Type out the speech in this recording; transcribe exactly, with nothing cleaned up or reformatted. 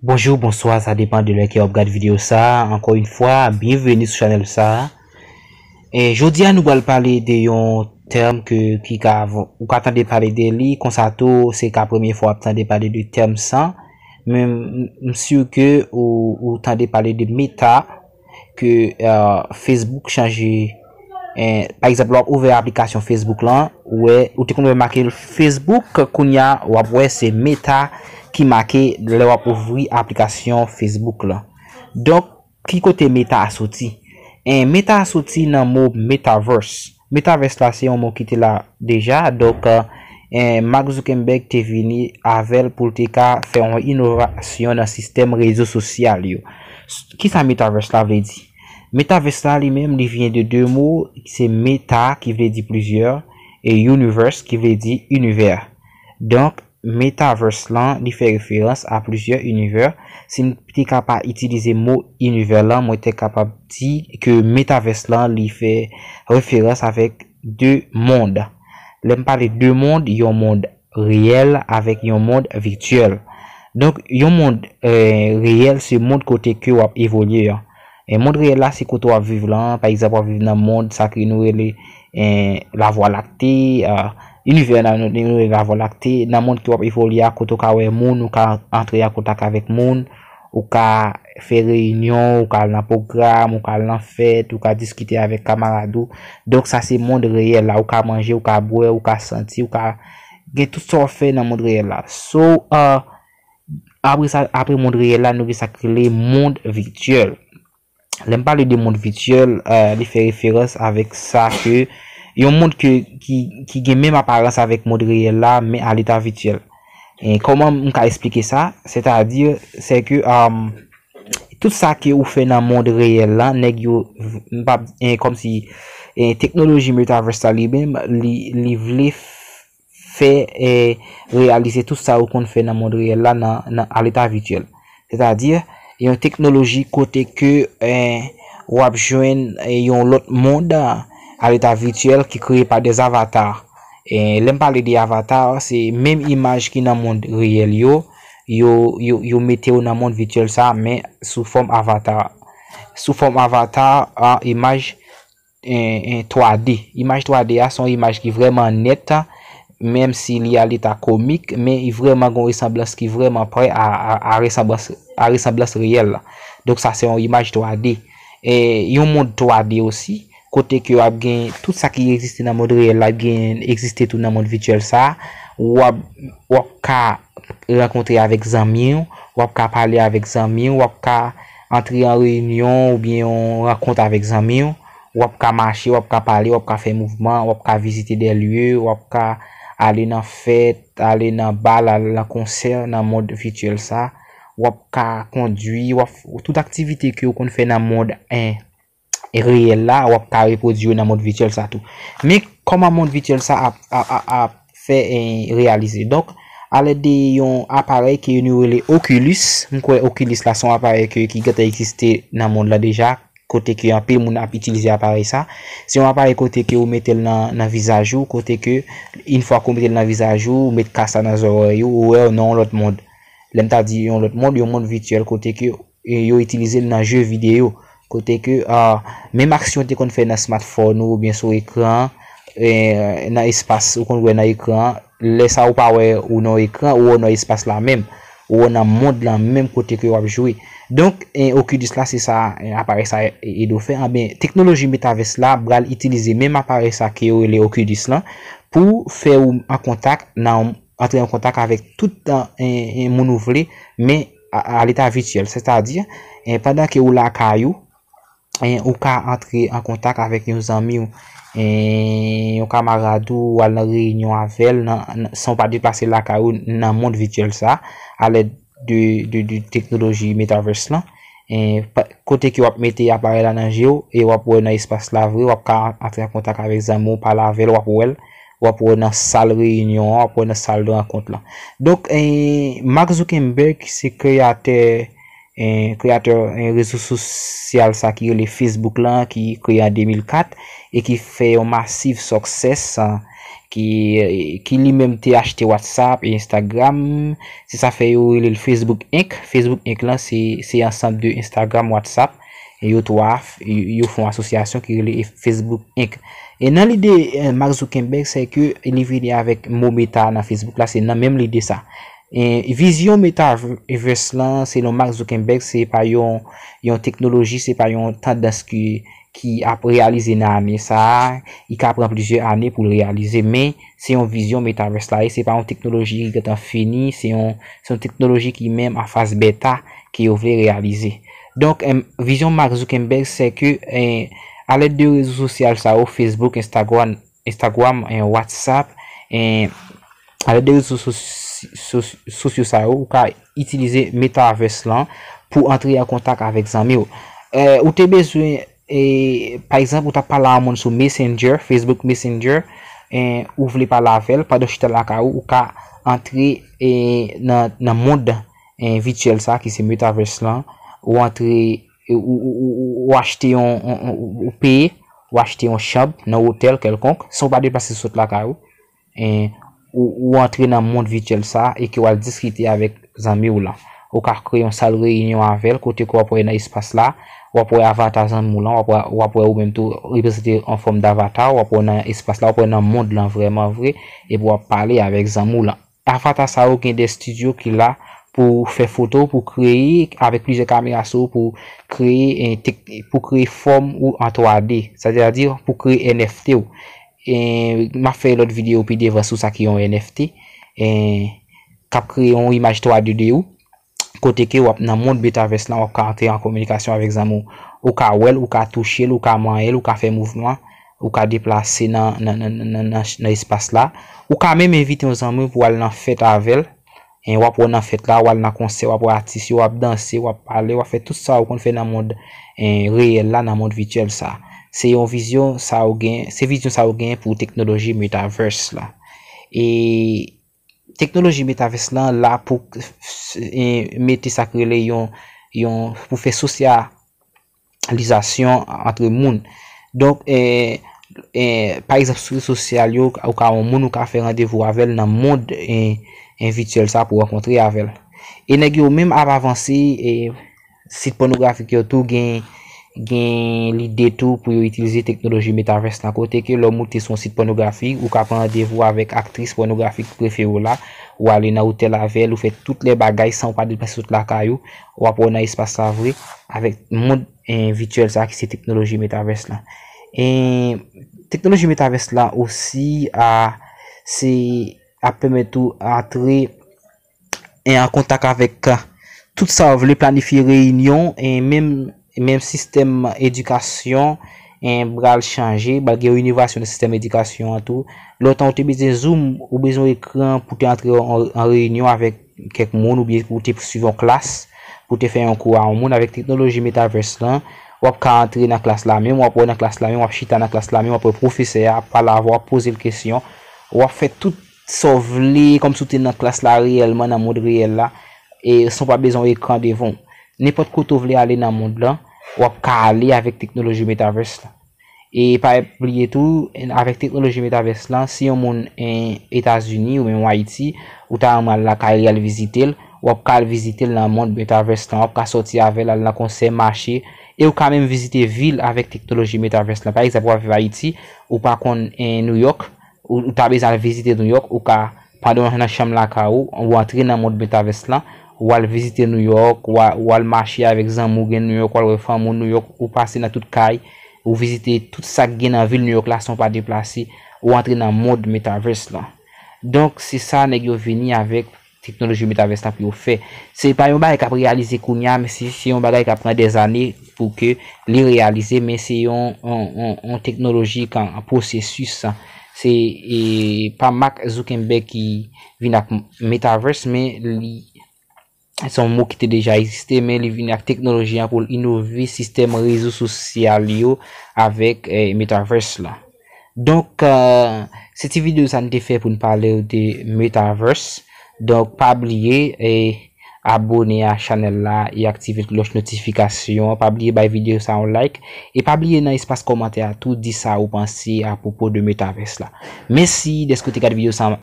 Bonjou, bonswa, sa depann de lè ke w ap gad videyo sa a. Ankò yon fwa, byenveni sou chanèl sa a. E jodi a, nou pral pale de yon tèm ke, ki ka, ou ka tande pale de li, konsa tou, se ka premye fwa w ap tande pale de tèm sa. Men m, m si ke ou, ou tande pale de Meta, ke, euh, Facebook chanje. Eh, pa egzanp, lè w ap ouvè aplikasyon Facebook lan, ou wè, ou te konn wè make Facebook, kounye a, w ap wè se Meta ki make lè w ap ouvri aplikasyon Facebook lan. Donk, ki kote Meta a soti? Eh, Meta a soti nan mo metaverse. Metaverse la, se yon mo ki te la deja. Donk, eh, eh, Mark Zuckerberg te vini avè l pou l te ka fè yon inovasyon nan sistèm rezo sosyal yo. S-, kisa metaverse la vle di? Metaverse la li menm, li vyen de de mo, se meta ki vle di plizyè, e universe ki vle di inivè. Donk, metaverse lan, li fè referans a plizyè inivè. Si m te ka pa itilize mo inivè lan, mwen te kapab di ke metaverse lan, li fè referans avèk de mond. Lè m pale de mond, yon mond reyèl avèk yon mond vityèl. Donk, yon mond, eh, reyèl, se mond kote ke w ap evolye an. E mond reyèl la, se kote w ap viv lan. Pa egzanp, w ap viv nan mond sa ke nou rele, eh, lavwa lakte, ah, inivè nan nou, nou rele lavwa lakte. Nan mond ke w ap evolye a, kote w ka wè moun, ou ka antre an kontak avèk moun, ou ka fè reyinyon, ou ka al nan pwogram, ou ka al nan fèt, ou ka diskite avèk kamarad ou. Donk, sa se mond reyèl la. Ou ka manje, ou ka bwè, ou ka santi, ou ka gen tout sa w ap fè nan mond reyèl la. So, ah, apre sa, apre mond reyèl la, nou gen sa k rele mond vityèl. Lè m pale de mond vityèl, eh, li fè referans avèk sa ke yon mond ke, ki, ki gen menm aparans avèk mond reyèl la, men a leta vityèl. E kòman m ka esplike sa? Sètadi, se ke, um, tout sa ke ou fè nan mond reyèl la, nèg yo, m pa, eh, kòmsi, eh, teknoloji metaverse la li menm, li, li vle fè, eh, reyalize tout sa ou konn fè nan mond reyèl la nan, nan, a leta vityèl. Sètadi, yon teknoloji kote ke, eh, w ap jwenn, eh, yon lòt mond a leta vityèl ki kreye pa dè avatar. Eh, lè m pale de avatar, se menm imaj ki nan mond reyèl yo, yo, yo, yo mete w nan mond vityèl sa, men sou fòm avatar. Sou fòm avatar, an imaj en, en twa D. Imaj twa D a se yon imaj ki vrèman nèt, menm si li a leta komik, men li vrèman gen yon resanblans ki vrèman prè a, a, a resanblans, a resanblans reyèl la. Donk, sa se yon imaj twa D. E yon mond twa D osi, kote ke w ap gen tout sa ki egziste nan mond reyèl la, ap gen egziste tou nan mond vityèl sa. W ap, w ap ka rankontre avèk zanmi w, w ap ka pale avèk zanmi w, w ap ka antre an reyinyon oubyen yon rankont avèk zanmi w, w ap ka mache, w ap ka pale, w ap ka fè mouvman, w ap ka vizite de lye, w ap ka ale nan fèt, ale nan bal, ale nan konsè nan mond vityèl sa, w ap ka kondui, w ap, tout aktivite ke w konn fè nan mond, en, reyèl la, w ap ka repwodui yo nan mond vityèl sa tou. Men kòman mond vityèl sa ap, ap, ap, ap fè, eh, reyalize? Donk, alèd de yon aparèy ke nou rele Oculus, m kwè Oculus la se yon aparèy ke, ki gentan egziste nan mond lan deja, kote ke anpil moun ap itilize aparèy sa. Se yon aparèy kote ke ou mete l nan, nan vizaj ou, kote ke, yon fwa ke ou mete l nan vizaj ou, ou met kas la nan zòrèy ou, ou wè w nan yon lòt mond. Lè m ta di yon lòt mond, yon mond vityèl kote ke e yo itilize l nan je videyo, kote ke, ah, menm aksyon w te konn fè nan smartphone ou oubyen sou ekran, eh, nan espas ou konn wè nan ekran, lè sa ou pa wè ou nan ekran, ou wè nan espas la menm, ou wè nan mond lan menm kote ke w ap jwe. Donk, eh, Oculus la, se sa, eh, aparèy sa e-, ede w fè. Anben, teknoloji metaverse la pral itilize menm aparèy sa ke yo rele Oculus lan pou fè ou an kontak nan antre an kontak avèk tout, eh, eh, moun ou vle, men a, a leta vityèl. Sètadi, eh, pandan ke ou lakay ou, eh, ou ka antre an kontak avèk yon zanmi w, eh, yon kamarad ou, ou al nan reyinyon avè l, nan, nan, san w pa deplase lakay ou nan mond vityèl sa, alèd de, de, de teknoloji metaverse lan. Eh, pa, kote ke w ap mete aparèy la nan je w, e w ap wè nan espas la vre, w ap ka antre an kontak avèk zanmi w, pale avè l, w ap wè l, w ap wè nan sal reyinyon an, w ap wè nan sal de rankont lan. Donk, eh, Mark Zuckerberg se kreyatè, eh, kreyatè, eh, rezo sosyal sa ki rele Facebook lan, ki kreye an de mil kat e ki fè yon masiv success, ah, ki, ki li menm te achte WhatsApp e Instagram. Se sa fè yo rele l Facebook Inc. Facebook Inc lan se, se ansanm de Instagram, WhatsApp, e yo twa, yo, yo fè yon asosyasyon ki rele Facebook Inc. E nan lide, eh, Mark Zuckerberg, se ke li vini avèk mo Meta nan Facebook la, se nan menm lide sa. E vizyon metaverse lan, selon Mark Zuckerberg, se pa yon, yon teknoloji, se pa yon tandans ki, ki ap reyalize nan ane sa a, li ka pran plizyè ane pou l reyalize, men se yon vizyon metaverse la ye, se pa yon teknoloji ki gentan fini, se yon, se yon teknoloji ki menm an faz beta ke yo vle reyalize. Donk, em, vizyon Mark Zuckerberg, se ke, eh, alèd de rezo sosyal sa yo, Facebook, Instagram, Instagram, eh, WhatsApp, eh, alèd de rezo sos- sos- sosyo sa yo, ou ka itilize metaverse lan pou antre an kontak avèk zanmi w. Eh, ou te bezwen, eh, pa egzanp, ou t ap pale a yon moun sou Messenger, Facebook Messenger, eh, ou vle pale avè l pandan w chita lakay ou, ou ka antre, eh, nan, nan mond, eh, vityèl sa ki se metaverse lan, ou antre, eh, ou, ou, ou, ou, ou achte yon, yon, yon- ou peye, ou achte yon chanm nan otèl kèlkonk, san w pa deplase sot lakay ou. Eh, ou, ou antre nan mond vityèl sa e ke w al diskite avèk zanmi w lan. Ou ka kreye yon sal reyinyon avè l, kote ke w ap wè nan espas la, w ap wè avata zanmi w lan, w ap wè, w ap wè ou menm tou reprezante an fòm davata, w ap wè nan espas la, w ap wè nan mond lan vrèman vre, epi w ap pale avèk zanmi w lan. Avata sa yo gen de estidyo ki la pou fè foto, pou kreye, avèk plizyè kamera sou, pou kreye, eh, tek- pou kreye fòm ou an twa D, sètadi pou kreye N F T ou. E, m ap fè lòt videyo pi devan sou sa ki yon N F T, e, k ap kreye yon imaj twa D de ou, kote ke w ap nan mond metaverse lan, w ap ka antre an kominikasyon avèk zanmi w. Ou ka wè l, ou ka touche l, ou ka manyen l, ou ka fè mouvman, ou ka deplase nan, nan, nan, nan, nan, nan espas la. Ou ka menm envite yon zanmi w pou w al nan fèt avè l. E, w ap wè nan fèt la, w al nan konsè, w ap wè atis yo, w ap danse, w ap pale, w ap fè tout sa ou konn fè nan mond, e, reyèl la, nan mond vityèl sa. Se yon vizyon sa ou gen, se vizyon sa ou gen pou teknoloji metaverse la. E teknoloji metaverse lan la pou, e, mete sa k rele yon, yon, pou fè sosyalizasyon antre moun. Donk, e, e, pa egzanp, sou rezo sosyal yo, ou ka yon moun, ou ka fè randevou avè l nan mond, e, e, vityèl sa pou rankontre avè l. E nèg yo menm ap avanse, e, sit pònografik yo tou gen, gen lide tou pou yo itilize teknoloji metaverse lan, kote ke lè w moute sou yon sit pònografik, ou ka pran randevou avèk aktris pònografik prefere w la, ou ale nan otèl avè l, ou fè tout lè bagay san w pa deplase sot lakay ou, w ap wè nan espas la vre, avèk mond, e, vityèl sa ki se teknoloji metaverse lan. E teknoloji metaverse lan osi, a, se ap pèmèt ou antre, e, an kontak avèk, a, tout sa w vle, planifye reyinyon, e menm, menm sistèm edikasyon, e, pral chanje, pral gen yon inovasyon nan sistèm edikasyon an tou. Lontan, ou te bezwen Zoom, ou bezwen ekran pou te antre an, an reyinyon avèk kèk moun, oubyen pou te swiv yon klas, pou te fè yon kou a yon moun. Avèk teknoloji metaverse lan, w ap ka antre nan klas la menm, w ap wè nan klas la menm, w ap chita nan klas la menm, w ap wè pwofesè a ap pale avè w, w ap poze l kesyon, w ap fè tout sa w vle, kòmsi w te nan klas la reyèlman, nan mond reyèl la, e san w pa bezwen yon ekran devan w. Nenpòt kote w vle ale nan mond lan, w ap ka ale avèk teknoloji metaverse lan. E pa bliye tou, avèk teknoloji metaverse lan, si yon moun, en, Etazini oubyen Ayiti, ou ta renmen al lakay li, al vizite l, w ap ka al vizite l nan mond metaverse lan, w ap ka sòti avè l, al nan konsè, mache, e ou ka menm vizite vil avèk teknoloji metaverse lan. Pa egzanp, w ap viv Ayiti, ou pa konn, en, New York, ou, ou ta bezwen al vizite New York, ou ka, pandan w nan chanm lakay ou, ou antre nan mond metaverse lan, ou al vizite New York, ou a-, ou al mache avèk zanmi w gen New York, ou al wè fanmi w New York, ou pase nan tout kay, ou vizite tout sa k gen nan vil New York la san w pa deplase, ou antre nan mond metaverse lan. Donk, se sa nèg yo vini avèk teknoloji metaverse lan pou yo fè. Se pa yon bagay k ap reyalize kounye a, men se, se yon bagay k ap pran dèzane pou ke li reyalize, men se yon, yon, yon, yon teknoloji k an, an pwosesis. Se, e, pa Mark Zuckerberg ki vin ak metaverse, men li, se yon mo ki te deja egziste, men li vin ak teknoloji an pou l inove sistèm rezo sosyal yo avèk, eh, metaverse la. Donk, eh, se ti videyo sa n te fè pou n pale w de metaverse. Donk, pa bliye, eh, abone a chanèl la e aktive klòch notifikasyon an. Pa bliye bay videyo sa yon like e pa bliye nan espas kòmantè a tou di sa ou panse apwopo de metavès la. Mèsi dèske w te gade videyo sa